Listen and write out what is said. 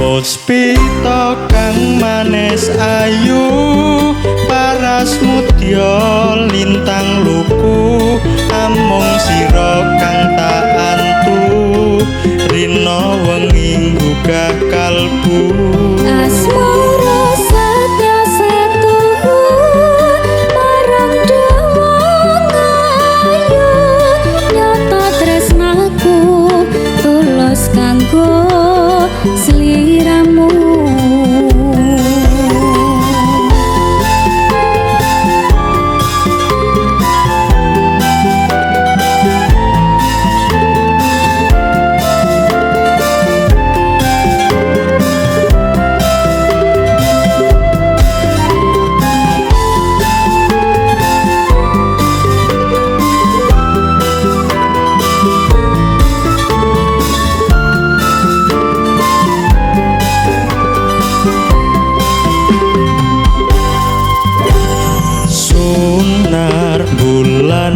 Puspita kang manis ayu, paras mudya lintang luku, amung sira kang tak antu, rina wengi nggugah kalbu. Asmara setya setuhu marang dewa ayu, nyata tresnaku tulus kanggo sliramu. Sunar bulan